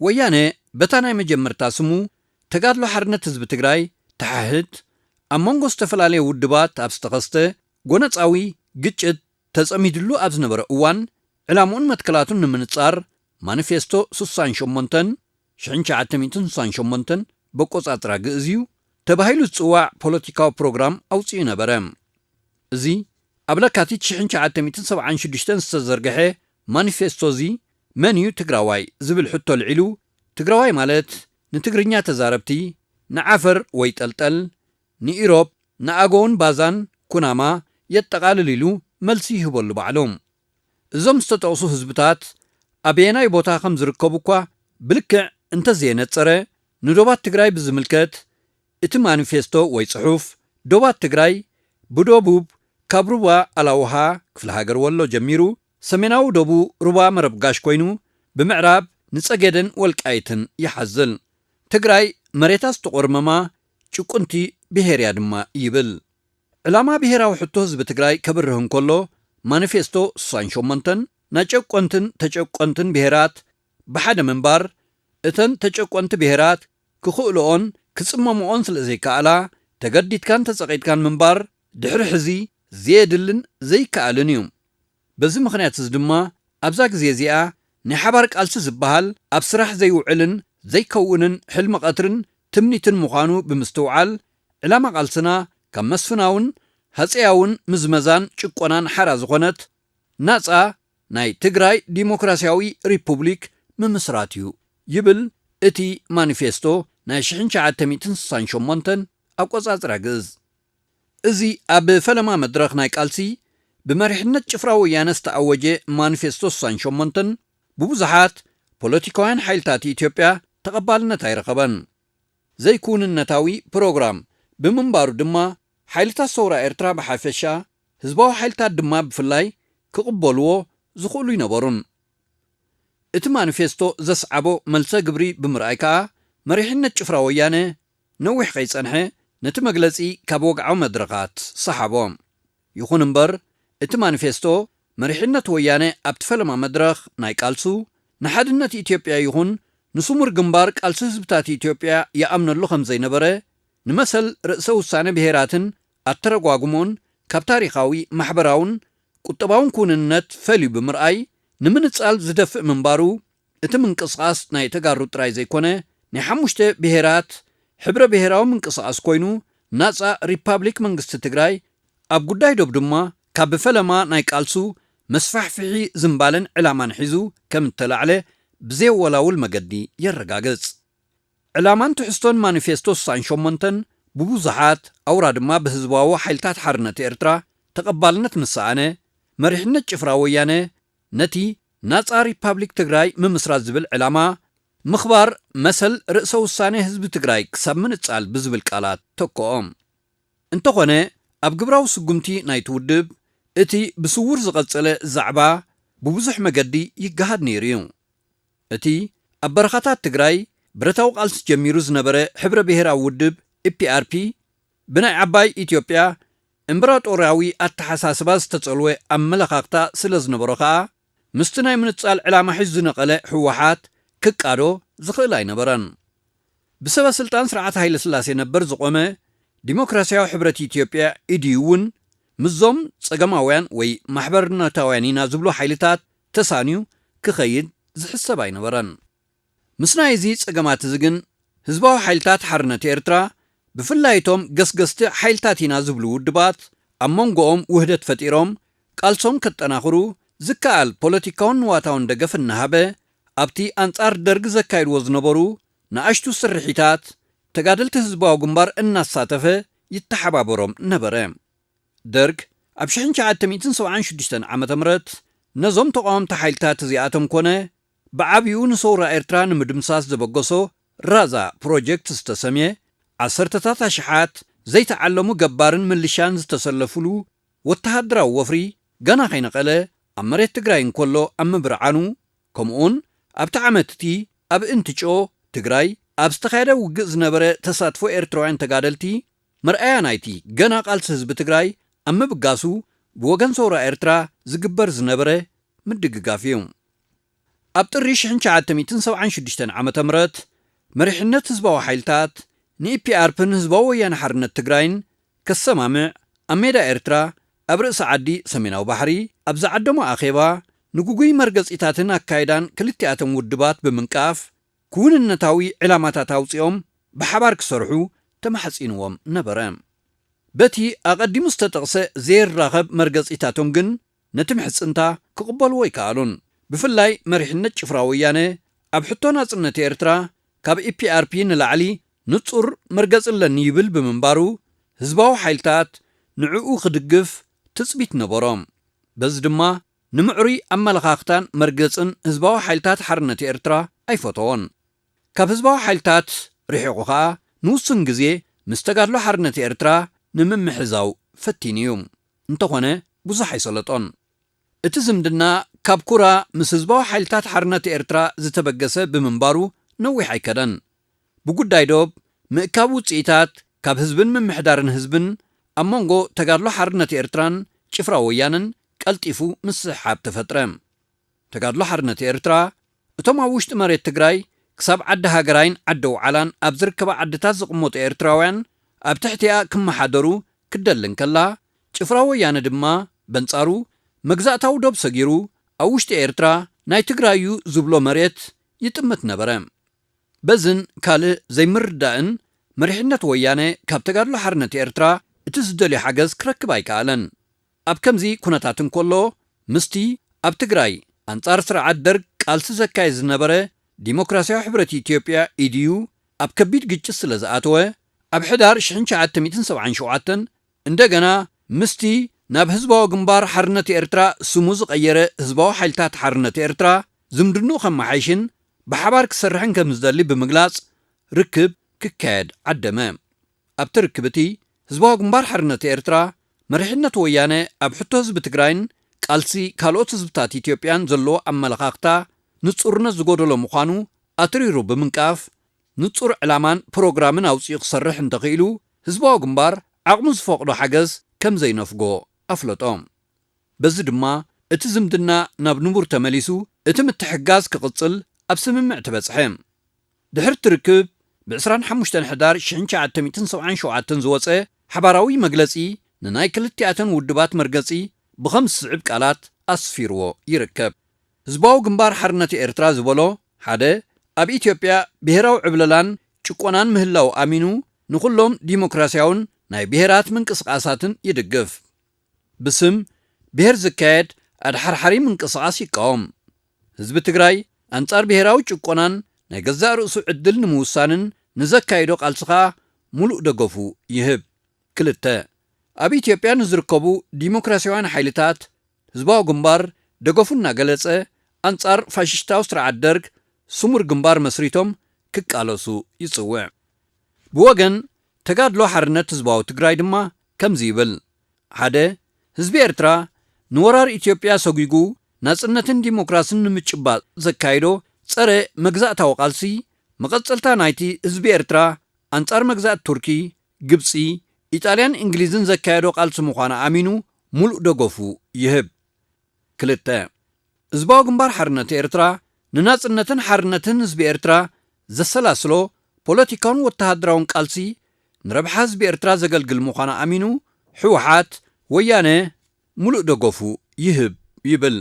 ወያነ በታ ናይ መጀመርታ ስሙ ተጋድሎ ሓርነት ህዝቢ ትግራይ፣ ተሓህት፣ ኣብ መንጎ ዝተፈላለየ ውድባት ኣብ ዝተኸስተ ጎነጻዊ ግጭት ተጸሚድሉ ኣብ ዝነበረ እዋን፣ ዕላምኡን መትከላቱን ንምንጻር ማኒፌስቶ ስሳን ሸሞንተን፣ ሽሕን ትሽዓተ ሚእትን ስሳን ሸሞንተን በቆጻጽራ ግእዝ እዩ፣ ተባሂሉ ዝጽዋዕ ፖለቲካዊ ፕሮግራም ኣውጺኡ ነበረ። እዚ ኣብ ለካቲት ሽሕን ትሽዓተ ሚእትን ሰብዓን ሽዱሽተን ዝተዘርግሐ ማኒፌስቶ እዚ፣ መን እዩ ትግራዋይ ዝብል ሕቶ ልዒሉ፣ ትግራዋይ ማለት ንትግርኛ ተዛረብቲ፣ ንዓፈር ወይ ጠልጠል፣ ንኢሮብ፣ ንኣገውን ባዛን ኩናማ የጠቓልል ኢሉ መልሲ ይህበሉ ባዕሉ። እዞም ዝተጠቕሱ ህዝብታት ኣበየናይ ቦታ ከም ዝርከቡ እኳ ብልክዕ እንተዘየነጸረ፣ ንዶባት ትግራይ ብዝምልከት እቲ ማኒፌስቶ ወይ ጽሑፍ፣ ዶባት ትግራይ ብደቡብ ካብ ሩባ ኣላውሃ ክፍለ ሃገር ወሎ ጀሚሩ፣ ሰሜናዊ ደቡብ ሩባ መረብ ጋሽ ኮይኑ፣ ብምዕራብ ንጸገደን ወልቃይትን ይሓዝል። ትግራይ መሬታ ዝተቖርመማ ጭቁንቲ ብሄር እያ ድማ ይብል። ዕላማ ብሄራዊ ሕቶ ህዝቢ ትግራይ ከብርህ እንከሎ፣ ማኒፌስቶ ስሳን ሸሞንተን ናይ ጨቆንትን ተጨቆንትን ብሄራት ብሓደ ምንባር፣ እተን ተጨቆንቲ ብሄራት ክኽእልኦን ክጽመምኦን ስለ ዘይከኣላ፣ ተገዲድካን ተጸቒጥካን ምንባር ድሕሪ ሕዚ ዘየድልን ዘይከኣልን እዩ። በዚ ምኽንያት እዚ ድማ ኣብዛ ግዜ እዚኣ ናይ ሓባር ቃልሲ ዝበሃል ኣብ ስራሕ ዘይውዕልን ዘይከውንን ሕልሚ ቀትርን ትምኒትን ምዃኑ ብምስትውዓል፣ ዕላማ ቃልስና ካብ መስፍናውን ሃፀያውን ምዝመዛን ጭቆናን ሓራ ዝኾነት ናጻ ናይ ትግራይ ዲሞክራሲያዊ ሪፑብሊክ ምምስራት እዩ ይብል እቲ ማኒፌስቶ ናይ ሽሕን ትሽዓተ ሚእትን ስሳን ሸሞንተን ኣቆጻጽራ ግእዝ። እዚ ኣብ ፈለማ መድረኽ ናይ ቃልሲ ብመሪሕነት ጭፍራ ወያነ ዝተኣወጀ ማኒፌስቶ ስሳን ሸሞንተን ብብዙሓት ፖለቲካውያን ሓይልታት ኢትዮጵያ ተቐባልነት ኣይረኸበን። ዘይክውንነታዊ ፕሮግራም ብምንባሩ ድማ ሓይልታት ሰውራ ኤርትራ ብሓፈሻ፣ ህዝባዊ ሓይልታት ድማ ብፍላይ ክቕበልዎ ዝኽእሉ ኣይነበሩን። እቲ ማኒፌስቶ ዘስዓቦ መልሰ ግብሪ ብምርኣይ ከኣ መሪሕነት ጭፍራ ወያነ ነዊሕ ከይጸንሐ ነቲ መግለጺ ካብ ወግዓዊ መድረኻት ሰሓቦ። ይኹን እምበር፣ እቲ ማኒፌስቶ መሪሕነት ወያነ ኣብቲ ፈለማ መድረኽ ናይ ቃልሱ ንሓድነት ኢትዮጵያ ይኹን ንስሙር ግንባር ቃልሲ ህዝብታት ኢትዮጵያ ይኣምነሉ ከም ዘይነበረ፣ ንመሰል ርእሰ ውሳነ ብሄራትን ኣተረጓጉሙን ካብ ታሪኻዊ፣ ማሕበራውን ቁጠባውን ክውንነት ፈልዩ ብምርኣይ ንምንጻል ዝደፍእ ምንባሩ፣ እቲ ምንቅስቓስ ናይ ተጋሩ ጥራይ ዘይኮነ፣ ናይ ሓሙሽተ ብሄራት ሕብረ ብሄራዊ ምንቅስቓስ ኮይኑ፣ ናጻ ሪፓብሊክ መንግስቲ ትግራይ ኣብ ጉዳይ ዶብ ድማ ካብ ፈለማ ናይ ቃልሱ መስፋሕፍሒ ዝምባለን ዕላማን ሒዙ ከም እተላዕለ ብዘየወላውል መገዲ የረጋግጽ። ዕላማን ትሕዝቶን ማኒፌስቶ ስሳን ሸሞንተን ብብዙሓት፣ ኣውራ ድማ ብህዝባዊ ሓይልታት ሓርነት ኤርትራ ተቐባልነት ምስ ሰኣነ፣ መሪሕነት ጭፍራ ወያነ ነቲ ናጻ ሪፓብሊክ ትግራይ ምምስራት ዝብል ዕላማ፣ ምኽባር መሰል ርእሰ ውሳኔ ህዝቢ ትግራይ ክሳብ ምንጻል ብዝብል ቃላት ተክኦ። እንተኾነ፣ ኣብ ግብራዊ ስጉምቲ ናይቲ ውድብ፣ እቲ ብስዉር ዝቐጸለ ዛዕባ ብብዙሕ መገዲ ይገሃድ ነይሩ እዩ። እቲ ኣብ በረኻታት ትግራይ ብረታዊ ቃልሲ ጀሚሩ ዝነበረ ሕብረ ብሄራዊ ውድብ፣ ኢ ፒ ኣር ፒ፣ ብናይ ዓባይ ኢትዮጵያ እምበራጦርያዊ ኣተሓሳስባ ዝተጸልወ ኣመለኻኽታ ስለ ዝነበሮ ከኣ፣ ምስቲ ናይ ምንጻል ዕላማ ሒዙ ዝነቐለ ህወሓት ክቃዶ ዝኽእል ኣይነበረን። ብሰበ ስልጣን ስርዓት ሃይለ ስላሴ ነበር ዝቖመ ዲሞክራሲያዊ ሕብረት ኢትዮጵያ፣ ኢ ዲ ዩ፣ እውን ምስዞም ጸገማውያን ወይ ማሕበርነታውያን ኢና ዝብሉ ሓይልታት ተሳንዩ ክኸይድ ዝሕሰብ ኣይነበረን። ምስ ናይ እዚ ጸገማት እዚ ግን፣ ህዝባዊ ሓይልታት ሓርነት ኤርትራ፣ ብፍላይ እቶም ገስገስቲ ሓይልታት ኢና ዝብሉ ውድባት፣ ኣብ መንጎኦም ውህደት ፈጢሮም፣ ቃልሶም ከጠናኽሩ ዝከኣል ፖለቲካውን ንዋታውን ደገፍ እናሃበ፣ ኣብቲ ኣንጻር ደርግ ዘካይድዎ ዝነበሩ ንኣሽቱ ስርሒታት፣ ተጋደልቲ ህዝባዊ ግንባር እናሳተፈ ይተሓባበሮም ነበረ። ደርግ ኣብ ሽሕን ትሽዓተ ሚእትን ሰብዓን ሽዱሽተን ዓመተ ምህረት ነዞም ተቓወምቲ ሓይልታት እዚኣቶም ኮነ ብዓብኡ ንሰውራ ኤርትራ ንምድምሳስ ዘበገሶ ራዛ ፕሮጀክት ዝተሰምየ ዓሰርተታት ኣሽሓት ዘይተዓለሙ ገባርን ምልሻን ዝተሰለፉሉ ወተሃደራዊ ወፍሪ ገና ከይነቐለ ኣብ መሬት ትግራይ እንከሎ ኣብ ምብርዓኑ፣ ከምኡውን ኣብቲ ዓመት እቲ ኣብ እንትጮ ትግራይ ኣብ ዝተኻየደ ውግእ ዝነበረ ተሳትፎ ኤርትራውያን ተጋደልቲ መርኣያ ናይቲ ገና ቃልሲ ህዝቢ ትግራይ ኣብ ምብጋሱ ብወገን ሰውራ ኤርትራ ዝግበር ዝነበረ ምድግጋፍ እዩ። ኣብ ጥሪ ሽሕን ትሽዓተ ሚእትን ሰብዓን ሽዱሽተን ዓመተ ምህረት መሪሕነት ህዝባዊ ሓይልታት ንኢፒኣርፕን ህዝባዊ ወያነ ሓርነት ትግራይን ከሰማምዕ ኣብ ሜዳ ኤርትራ ኣብ ርእሲ ዓዲ ሰሜናዊ ባሕሪ ኣብ ዝዓደሞ ኣኼባ ንግጉይ መርገጺታትን ኣካይዳን ክልቲኣቶም ውድባት ብምንቃፍ ክውንነታዊ ዕላማታት ኣውጺኦም ብሓባር ክሰርሑ ተማሕጺንዎም ነበረ። በቲ ኣቐዲሙ ዝተጠቕሰ ዘይራኸብ መርገጺታቶም ግን ነቲ ምሕጽንታ ክቕበልዎ ኣይከኣሉን። ብፍላይ መሪሕነት ጭፍራ ወያነ ኣብ ሕቶ ናጽነት ኤርትራ ካብ ኢፒኣርፒ ንላዕሊ ንጹር መርገጺ ኣለኒ ይብል ብምንባሩ ህዝባዊ ሓይልታት ንዕኡ ክድግፍ ትጽቢት ነበሮም። በዚ ድማ ንምዕሩይ ኣመለኻኽታን መርገጽን ህዝባዊ ሓይልታት ሓርነት ኤርትራ ኣይፈተዎን። ካብ ህዝባዊ ሓይልታት ርሒቑ ኸኣ ንውሱን ግዜ ምስ ተጋድሎ ሓርነት ኤርትራ ንምምሕዛው ፈቲኑ እዩ። እንተኾነ ብዙሕ ኣይሰለጦን። እቲ ዝምድና ካብ ኩራ ምስ ህዝባዊ ሓይልታት ሓርነት ኤርትራ ዝተበገሰ ብምንባሩ ነዊሕ ኣይከደን። ብጉዳይ ዶብ ምእካብ ውጽኢታት ካብ ህዝብን ምምሕዳርን ህዝብን ኣብ መንጎ ተጋድሎ ሓርነት ኤርትራን ጭፍራ ወያነን ቀልጢፉ ምስሕሓብ ተፈጥረ። ተጋድሎ ሓርነት ኤርትራ እቶም ኣብ ውሽጢ መሬት ትግራይ ክሳብ ዓዲ ሃገራይን ዓዲ ውዓላን ኣብ ዝርከባ ዓድታት ዝቕመጡ ኤርትራውያን ኣብ ትሕቲኣ ክመሓደሩ ክደሊ እንከላ፣ ጭፍራ ወያነ ድማ በንጻሩ መግዛእታዊ ዶብ ሰጊሩ ኣብ ውሽጢ ኤርትራ ናይ ትግራይ እዩ ዝብሎ መሬት ይጥምት ነበረ። በዝን ካልእ ዘይምርዳእን መሪሕነት ወያነ ካብ ተጋድሎ ሓርነት ኤርትራ እቲ ዝደልዮ ሓገዝ ክረክብ ኣይከኣለን። ኣብ ከምዚ ኩነታት እንከሎ ምስቲ ኣብ ትግራይ ኣንጻር ስርዓት ደርግ ቃልሲ ዘካየድ ዝነበረ ዲሞክራሲያዊ ሕብረት ኢትዮጵያ ኢዲዩ ኣብ ከቢድ ግጭት ስለ ዝኣተወ ኣብ ሕዳር ሽሕን ትሽዓተ ሚእትን ሰብዓን ሸውዓተን እንደገና ምስቲ ናብ ህዝባዊ ግንባር ሓርነት ኤርትራ ስሙ ዝቐየረ ህዝባዊ ሓይልታት ሓርነት ኤርትራ ዝምድንኡ ከመሓይሽን ብሓባር ክሰርሕን ከም ዝደሊ ብምግላጽ ርክብ ክካየድ ዓደመ። ኣብቲ ርክብ እቲ ህዝባዊ ግንባር ሓርነት ኤርትራ መሪሕነት ወያነ ኣብ ሕቶ ህዝቢ ትግራይን ቃልሲ ካልኦት ህዝብታት ኢትዮጵያን ዘለዎ ኣመለኻኽታ ንጹርነት ዝጎደሎ ምዃኑ ኣትሪሩ ብምንቃፍ ንጹር ዕላማን ፕሮግራምን ኣውጺኡ ክሰርሕ እንተኽኢሉ ህዝባዊ ግንባር ዓቕሙ ዝፈቕዶ ሓገዝ ከም ዘይነፍጎ ኣፍለጦ። በዚ ድማ እቲ ዝምድና ናብ ንቡር ተመሊሱ እቲ ምትሕግጋዝ ክቕጽል ኣብ ስምምዕ ተበጽሐ። ድሕሪ እቲ ርክብ ብ ዕስራን ሓሙሽተን ሕዳር ሽሕን ትሽዓተ ሚእትን ሰብዓን ሸውዓተን ዝወጸ ሓባራዊ መግለጺ ንናይ ክልቲኣተን ውድባት መርገጺ ብኸም ዝስዕብ ቃላት ኣስፊርዎ ይርከብ። ህዝባዊ ግንባር ሓርነት ኤርትራ ዝበሎ ሓደ ኣብ ኢትዮጵያ ብሄራዊ ዕብለላን ጭቆናን ምህላው ኣሚኑ ንኹሎም ዲሞክራሲያውን ናይ ብሄራት ምንቅስቓሳትን ይድግፍ። ብስም ብሄር ዝካየድ ኣድሓርሓሪ ምንቅስቓስ ይቃወም። ህዝቢ ትግራይ ኣንጻር ብሄራዊ ጭቆናን ናይ ገዛእ ርእሱ ዕድል ንምውሳንን ንዘካይዶ ቃልሲ ኸኣ ሙሉእ ደገፉ ይህብ። ክልተ፣ ኣብ ኢትዮጵያ ንዝርከቡ ዲሞክራሲያውያን ሓይልታት ህዝባዊ ግንባር ደገፉ እናገለጸ ኣንጻር ፋሽስታዊ ስርዓት ደርግ ስሙር ግንባር መስሪቶም ክቃለሱ ይጽውዕ። ብወገን ተጋድሎ ሓርነት ህዝባዊ ትግራይ ድማ ከምዚ ይብል። ሓደ፣ ህዝቢ ኤርትራ ንወራር ኢትዮጵያ ሰጒጉ ናጽነትን ዲሞክራስን ንምጭባጥ ዘካይዶ ጸረ መግዛእታዊ ቃልሲ መቐጸልታ ናይቲ ህዝቢ ኤርትራ ኣንጻር መግዛእቲ ቱርኪ፣ ግብጺ፣ ኢጣልያን እንግሊዝን ዘካየዶ ቃልሲ ምዃኑ ኣሚኑ ሙሉእ ደገፉ ይህብ። ክልተ፣ ህዝባዊ ግንባር ሓርነት ኤርትራ ንናጽነትን ሓርነትን ህዝቢ ኤርትራ ዘሰላስሎ ፖለቲካውን ወተሃደራውን ቃልሲ ንረብሓ ህዝቢ ኤርትራ ዘገልግል ምዃኑ ኣሚኑ ህወሓት፣ ወያነ፣ ሙሉእ ደገፉ ይህብ ይብል።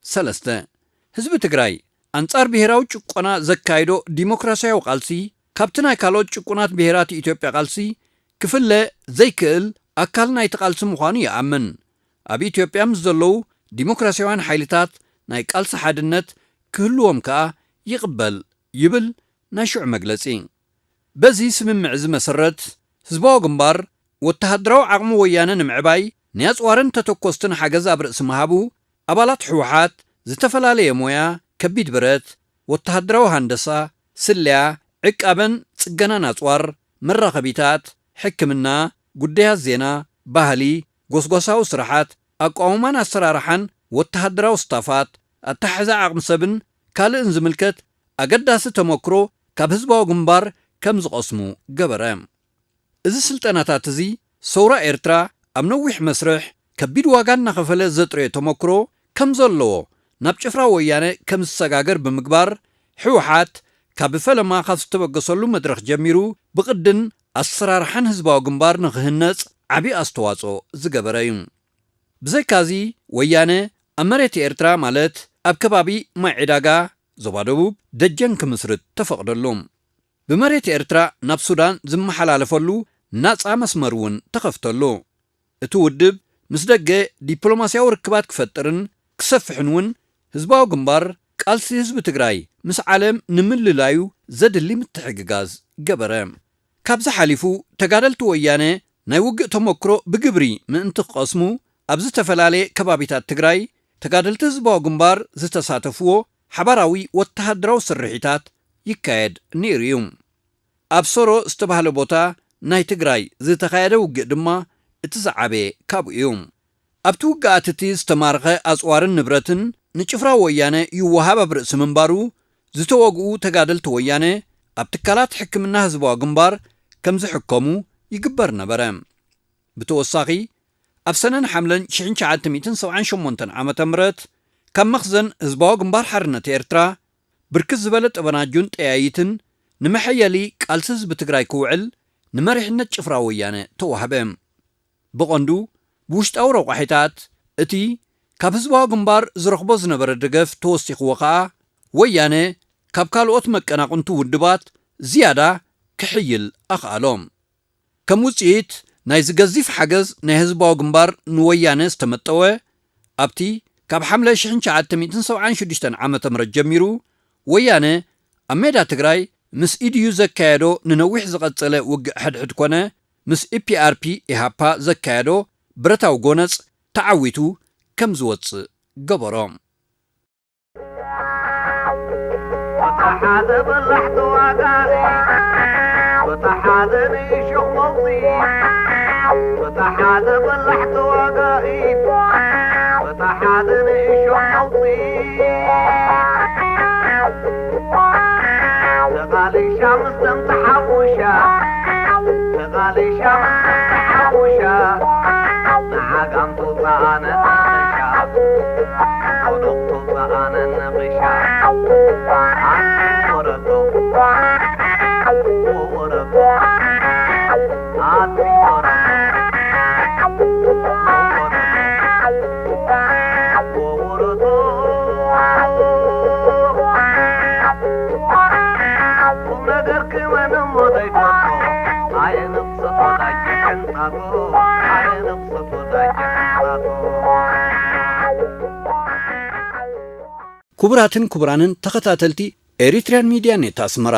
ሰለስተ፣ ህዝቢ ትግራይ ኣንጻር ብሄራዊ ጭቆና ዘካይዶ ዲሞክራሲያዊ ቃልሲ ካብቲ ናይ ካልኦት ጭቁናት ብሄራት ኢትዮጵያ ቃልሲ ክፍለ ዘይክእል ኣካል ናይቲ ቃልሲ ምዃኑ ይኣምን። ኣብ ኢትዮጵያ ምስ ዘለዉ ዲሞክራሲያውያን ሓይልታት ናይ ቃልሲ ሓድነት ክህልዎም ከኣ ይቕበል ይብል ናይ ሽዑ መግለጺ። በዚ ስምምዕ እዚ መሰረት ህዝባዊ ግንባር ወተሃደራዊ ዓቕሚ ወያነ ንምዕባይ ናይ ኣጽዋርን ተተኮስትን ሓገዝ ኣብ ርእሲ ምሃቡ ኣባላት ህወሓት ዝተፈላለየ ሞያ፣ ከቢድ ብረት፣ ወተሃደራዊ ሃንደሳ፣ ስለያ፣ ዕቃበን ጽገናን ኣጽዋር፣ መራኸቢታት፣ ሕክምና፣ ጉዳያት ዜና፣ ባህሊ፣ ጎስጓሳዊ ስራሓት፣ ኣቋውማን ኣሰራርሓን ወተሃደራዊ ስታፋት፣ ኣተሓሕዛ ዓቕሚ ሰብን ካልእን ዝምልከት ኣገዳሲ ተመክሮ ካብ ህዝባዊ ግንባር ከም ዝቐስሙ ገበረ። እዚ ስልጠናታት እዚ፣ ሰውራ ኤርትራ ኣብ ነዊሕ መስርሕ ከቢድ ዋጋ እናኸፈለ ዘጥረዮ ተመክሮ ከም ዘለዎ ናብ ጭፍራ ወያነ ከም ዝሰጋገር ብምግባር፣ ህወሓት ካብ ፈለማ ካብ ዝተበገሰሉ መድረኽ ጀሚሩ ብቕድን ኣሰራርሓን ህዝባዊ ግንባር ንኽህነጽ ዓቢ ኣስተዋጽኦ ዝገበረ እዩ። ብዘይካዚ፣ ወያነ ኣብ መሬት ኤርትራ፣ ማለት ኣብ ከባቢ ማይ ዕዳጋ፣ ዞባ ደቡብ፣ ደጀን ክምስርት ተፈቕደሉ። ብመሬት ኤርትራ ናብ ሱዳን ዝመሓላለፈሉ ናጻ መስመር እውን ተኸፍተሉ። እቲ ውድብ ምስ ደገ ዲፕሎማስያዊ ርክባት ክፈጥርን ክሰፍሕን እውን ህዝባዊ ግንባር ቃልሲ ህዝቢ ትግራይ ምስ ዓለም ንምልላዩ ዘድሊ ምትሕግጋዝ ገበረ። ካብዚ ሓሊፉ፣ ተጋደልቲ ወያነ ናይ ውግእ ተመክሮ ብግብሪ ምእንቲ ክቐስሙ፣ ኣብ ዝተፈላለየ ከባቢታት ትግራይ ተጋደልቲ ህዝባዊ ግንባር ዝተሳተፍዎ ሓባራዊ ወተሃደራዊ ስርሒታት ይካየድ ነይሩ እዩ። ኣብ ሶሮ ዝተባህለ ቦታ ናይ ትግራይ ዝተኻየደ ውግእ ድማ እቲ ዝዓበየ ካብኡ እዩ። ኣብቲ ውግኣት እቲ ዝተማረኸ ኣጽዋርን ንብረትን ንጭፍራ ወያነ ይወሃብ ኣብ ርእሲ ምንባሩ፣ ዝተወግኡ ተጋደልቲ ወያነ ኣብ ትካላት ሕክምና ህዝባዊ ግንባር ከም ዝሕከሙ ይግበር ነበረ። ብተወሳኺ፣ ኣብ ሰነን ሓምለን ሽሕን ትሽዓተ ሚእትን ሰብዓን ሸሞንተን ዓመተ ምህረት ካብ መኽዘን ህዝባዊ ግንባር ሓርነት ኤርትራ ብርክት ዝበለ ጠበናጁን ጠያይትን ንመሐየሊ ቃልሲ ህዝቢ ትግራይ ክውዕል ንመሪሕነት ጭፍራ ወያነ ተዋህበ። ብቐንዱ ብውሽጣዊ ረቋሒታት፣ እቲ ካብ ህዝባዊ ግንባር ዝረኽቦ ዝነበረ ደገፍ ተወሲኽዎ ኸኣ፣ ወያነ ካብ ካልኦት መቀናቕንቱ ውድባት ዝያዳ ክሕይል ኣኽኣሎ። ከም ውጽኢት ናይዚ ገዚፍ ሓገዝ ናይ ህዝባዊ ግንባር ንወያነ ዝተመጠወ፣ ኣብቲ ካብ ሓምለ ሽሕን ትሽዓተ ሚእትን ሰብዓን ሽዱሽተን ዓመተ ምህረት ጀሚሩ ወያነ ኣብ ሜዳ ትግራይ ምስ ኢዲዩ ዘካየዶ ንነዊሕ ዝቐጸለ ውግእ ሕድሕድ ኮነ፣ ምስ ኢ ፒ ኣር ፒ ኢሃፓ ዘካየዶ ብረታዊ ጎነጽ ተዓዊቱ ከም ዝወጽእ ገበሮ። ወታ ሓደ በላሕ ተዋጋኢ፣ ወታ ሓደ ንእሾኽ መውፅኢ፣ ወታ ሓደ በላሕ ተዋጋኢ፣ ወታ ሓደ ንእሾኽ መውፅኢ። ተቓሊሻ ምስ ደም ተሓውሻ፣ ተቓሊሻ ምስ ደም ተሓውሻ፣ ንዓጋም ተውፅኣነ ንቕሻ፣ ቁኑቕ ተውፅኣነ ንቕሻ። ኣንቲ ወረዶ፣ ወረዶ፣ ኣንቲ ወረዶ፣ ወረዶ። ቁም ነገር ክመን እሞ ዘይፈልጦ፣ ኣየንቕሰቶ ዳጀ ቅንጣቶ፣ ኣየንቕሰቶ ዳጀ ቅንጣቶ። ክቡራትን ክቡራንን ተኸታተልቲ ኤሪትሪያን ሚድያ ኔት ኣስመራ፣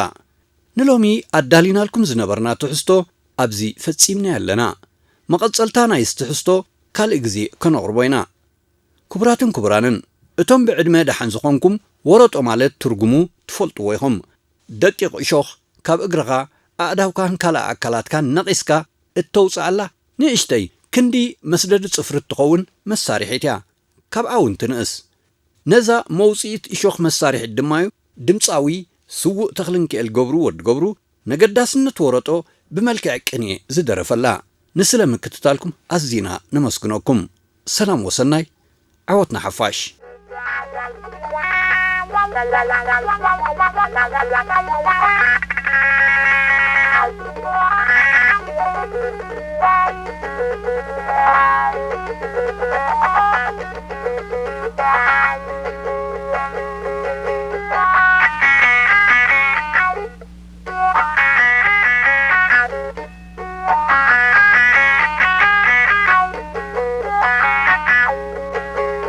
ንሎሚ ኣዳሊናልኩም ዝነበርና ትሕዝቶ ኣብዚ ፈጺምናዮ ኣለና። መቐጸልታ ናይዚ ትሕዝቶ ካልእ ግዜ ከነቕርቦ ኢና። ክቡራትን ክቡራንን፣ እቶም ብዕድመ ደሓን ዝኾንኩም፣ ወረጦ ማለት ትርጉሙ ትፈልጥዎ ኢኹም። ደቂቕ እሾኽ ካብ እግርኻ፣ ኣእዳውካን ካልእ ኣካላትካን ነቒስካ እተውጽኣላ ንእሽተይ ክንዲ መስደዲ ጽፍሪ እትኸውን መሳርሒት እያ። ካብኣ እውን ትንእስ። ነዛ መውጽኢት እሾኽ መሳርሒት ድማ እዩ ድምጻዊ ስዉእ ተኽለንኪኤል ገብሩ፣ ወዲ ገብሩ፣ ነገዳስነት ወረጦ ብመልክዕ ቅኔ ዝደረፈላ። ንስለ ምክትታልኩም ኣዚና ነመስግነኩም። ሰላም ወሰናይ፣ ዓወት ንሓፋሽ።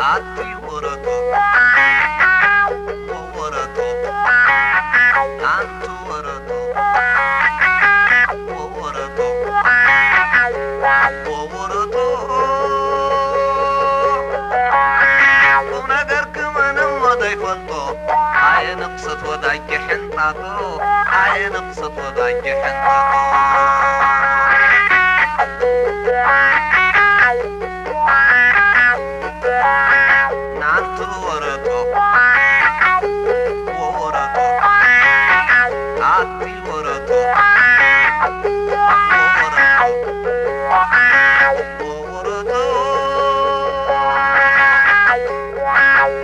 ኣቲ ወረቶ፣ ወረቶ፣ ኣንቲ ወረቶ። ወዳጅ ሕንጣጦ፣ ኣየ ንቕሰት ወዳጅ ሕንጣጦ። ናንቲ ወረጦ፣ ወረጦ፣ ኣቲ ወረጦ፣ ወረጦ። ወረዶ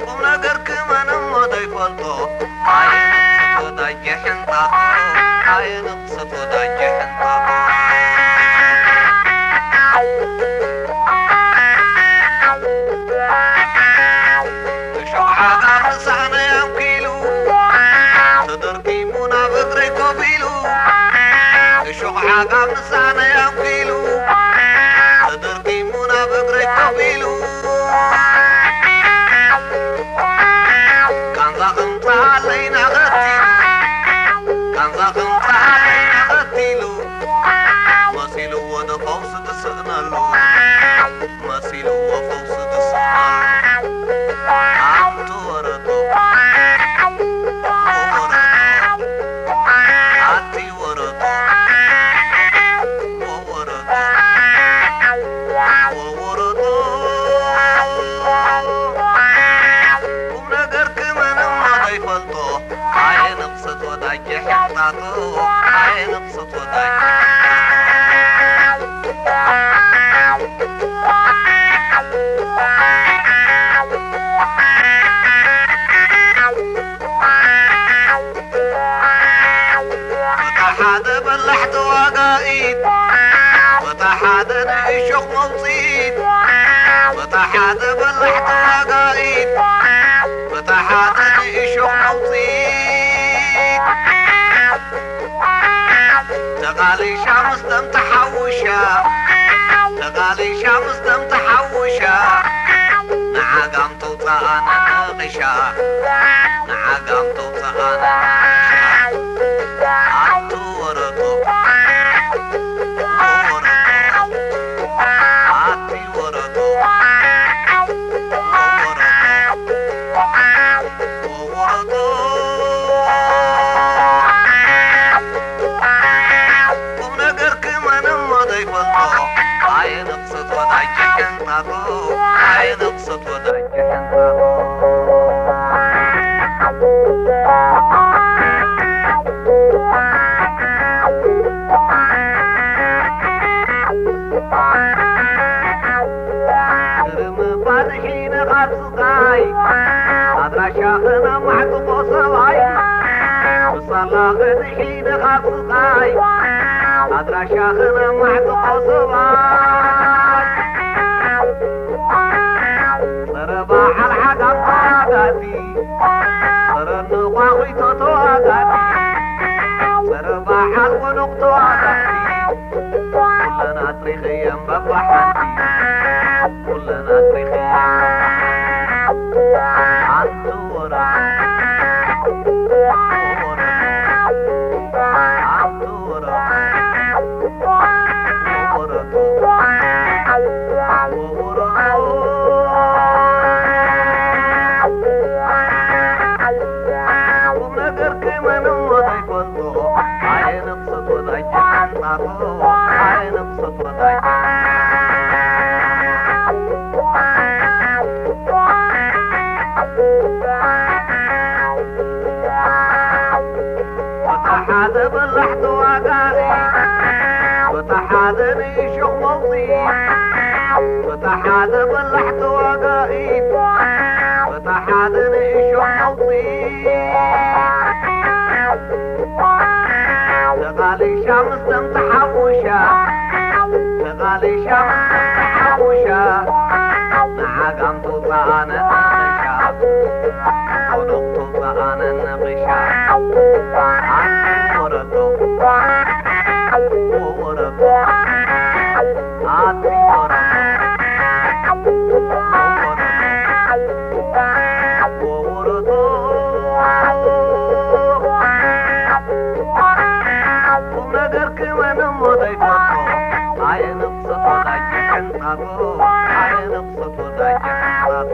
ቁም ነገርኪ መን እሞ ዘይፈልጦ፣ ኣየ ንቕሰት ወዳጀ ሕንጣጦ፣ ኣየ ንቕሰት ወዳጀ ሕንጣጦ። እሾኽ ዓጋር ንሳዕናይ ኣንኪሉ፣ ተደርኪሙ ናብ እግረይ ኮፍ ኢሉ። እሾኽ ዓጋር ንሳዕናይ ኣንኪሉ፣ ተደርኪሙ ናብ እግረይ ኮፍ ኢሉ። ቃንዛ ክምጽኣለይ ናኸቲሉ፣ ቃንዛ ክምጽኣለይ ናኸቲሉ። መሲልዎ ዶ ፈውሲ ዝስእነሉ፣ መሲልዎ ፈውሲ ዝስእነሉ። ኣንቲ ወረዶ፣ ወረዶ፣ ኣቲ ወረዶ፣ ወረዶ፣ ወረዶ። ቁም ነገርኪ መን እሞ ዘይፈልጦ፣ ኣየ ንቕሰት ወዳጀ ሕንጣጦ፣ ኣየ ንቕሰት ወዳጀ ሕንጣጦ። በታ ሓደ በላሕ ተዋጋኢት፣ በታ ሓደ ንእሾኽ መውፅኢት፣ በታ ሓደ በላሕ ተዋጋኢት፣ በታ ሓደ ንእሾኽ መውፅኢት። ተቓሊሻ ምስ ደም ተሓውሻ፣ ተቓሊሻ ምስ ደም ተሓውሻ፣ ንዓጋም ተውፅኣና ነቒሻ፣ ንዓጋም ተውፅኣና ነቒሻ። ኣንቲ ወረዶ፣ ወረዶ፣ ኣቲ ወረዶ፣ ወረዶ፣ ወረዶ። ቁም ነገርኪ መን እሞ ዘይፈልጦ፣ ኣየ ንቕሰት ወዳጀ ሕንጣጦ፣ ኣየ ንቕሰት ወዳጀ ሕንጣጦ። ግርም ባዝሒ ንኻብ ስቓይ፣ ኣድራሻኽን ኣብ ማዕጥቖ ሰብኣይ። ምሳላ ክድሒን ካብ ስቓይ፣ ኣድራሻኽን ኣብ ማዕጥቖ ሰብኣይ። ጸረ በዓል ዓጋም ተዋጋእቲ፣ ጸረ ንቋኺቶ ተዋጋእቲ፣ ጸረ በዓል ወኖቕ ተዋጋእቲ፣ ኩለን ኣጥሪኸየን በባሓንቲ፣ ኩለን ኣጥሪኸየን በባሓንቲ። ኣንቲ ወረዶ፣ ወረዶ፣ ኣንቲ ወረዶ፣ ወረዶ፣ ወረዶ። ቁም ነገርኪ መን እሞ ዘይፈልጦ፣ ኣየ ንቕሰት ወዳጀ ሕንጣጦ፣ ኣየ ንቕሰት ወዳጀ። በታ ሓደ በላሕ ተዋጋኢ፣ በታ ሓደ ንእሾኽ መውፅኢ፣ በታ ሓደ በላሕ ተዋጋኢ፣ በታ ሓደ ንእሾኽ መውፅኢ። ተቓሊሻ ምስ ደም ተሓውሻ፣ ተቓሊሻ ምስ ደም ተሓውሻ፣ ንዓጋም ተውፅኣነ ነቒሻ፣ ቁኑቕ ተውፅኣነ ነቒሻ። ኣንቲ ወረዶ፣ ወረዶ፣ ኣንቲ ወረዶ፣ ወረዶ። ቁም ነገርኪ መን እሞ ዘይፈልጦ፣ ኣየ ንቕሰት ወዳጀ ሕንጣጦ፣ ኣየ ንቕሰት ወዳጀ ሕንጣጦ።